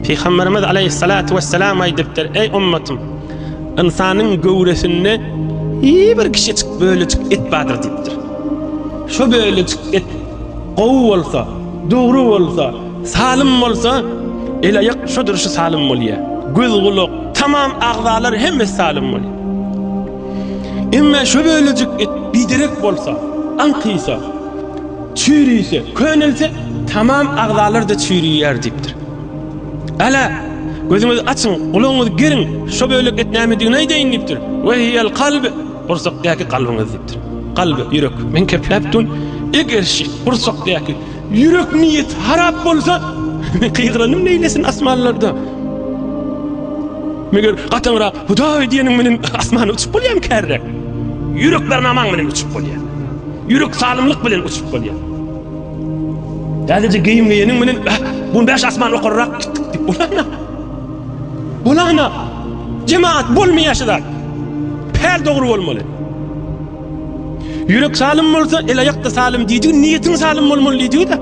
Pygamberimiz aleýhissalatu wessalam aýdypdyr, Eý ummatym, ynsanyň göwresinde bir kiçijik bölejik et bardyr diýipdir. Şo bölejik et gowy bolsa, dogry bolsa, salym bolsa, el-aýak şo durşy salym bolýar. Göz-gulak, tamam agzalar hemmesi salym bolýar. Emma şo bölejik et biderek bolsa, aňkysa, Çüýrüse, könelse, tamam agzalar-da çüýrüýär diýipdir. Älä, gözüňizi açyň, gulagyňyzy geriň, şo bölek et nämedigini aýdaýyn diýipdir. We hiýel kalb, gursakdaky kalbyňyz diýipdir. Kalb, ýürek. Men kepläp dun, eger şi gursakdaky ýürek niýet harap bolsa, men gygyranym neýlesin asmanlarda. Meger gataňrak Hudaý diýeniň menen asmana uçup bolýarmy kärräk? Ýürek barnamaň menen uçup bolýar. Ýürek salymlyk bilen uçup bolýar. Täzeje geýim geýeniň bilen eh, bu bäş asman okarrak gitdik diýip bolana. Bolana. Jemaat bolmaýar şu zat. Päl dogry bolmaly. Ýürek salym bolsa, el aýak da salym diýdigi, niýetiň salym bolmaly diýdigi-de.